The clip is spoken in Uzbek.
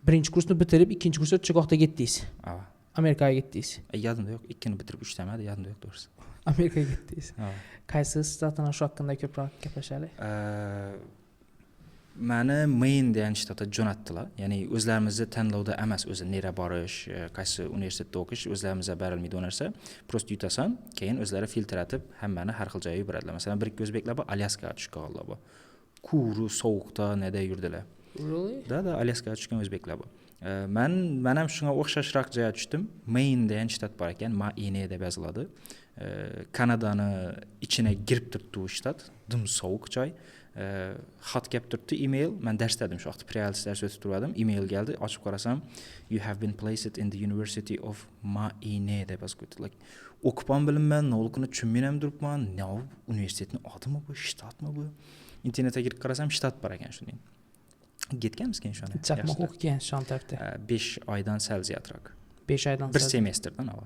Birinchi kursni bitirib, ikkinchi kursga Chigoqda ketdingiz. Ava. Amerikaga ketdingiz. Yodimda yo'q, ikkini bitirib uchtamadi, yodimda yo'q, to'g'risi. Amerikaga ketdingiz. Ava. Qaysi shtatini, shu haqida ko'proq gaplashaylik. Mani Maine degan shtatga jo'natdilar, ya'ni o'zlarimizni tanlovda emas o'zi, nera borish, qaysi universitetda o'qish o'zlarimizga berilmaydi u narsa. Просто yutasan, keyin o'zlari filtratib hammani har xil joyga yuboradilar. Masalan, bir ikki o'zbeklar bor, Alyaskaga tushib qolganlar bor, quru sovuqda nada yurdilar. Really? Да, Alyaskaga tushgan o'zbeklar bor. Man ham shunga o'xshashroq joyga tushdim. Maine degan shtat bor ekan, Maine deb yoziladi. Kanadani ichina kirib turibdi u shtat, dim sovuq joy. Xat kelib turibdi, email. Man darsda edim shu vaqt, pre-IELTS dars o'tib turgandim. Email keldi, ochib qarasam, "You have been placed in the University of Maine" deb yozib qo'yibdi. Like, o'qib ham bilinman, nolkini tushunmay ham turibman, nima universitetni odimi bu, shtatmi bu? Internetga kirib qarasam, shtat bor ekan shunday. Ketganmiz keyin shuni. Chaqmoq o'qigan shu tarafda. 5 oydan sal ziyodroq. 5 oydan bir sal. Semestrdan, ava.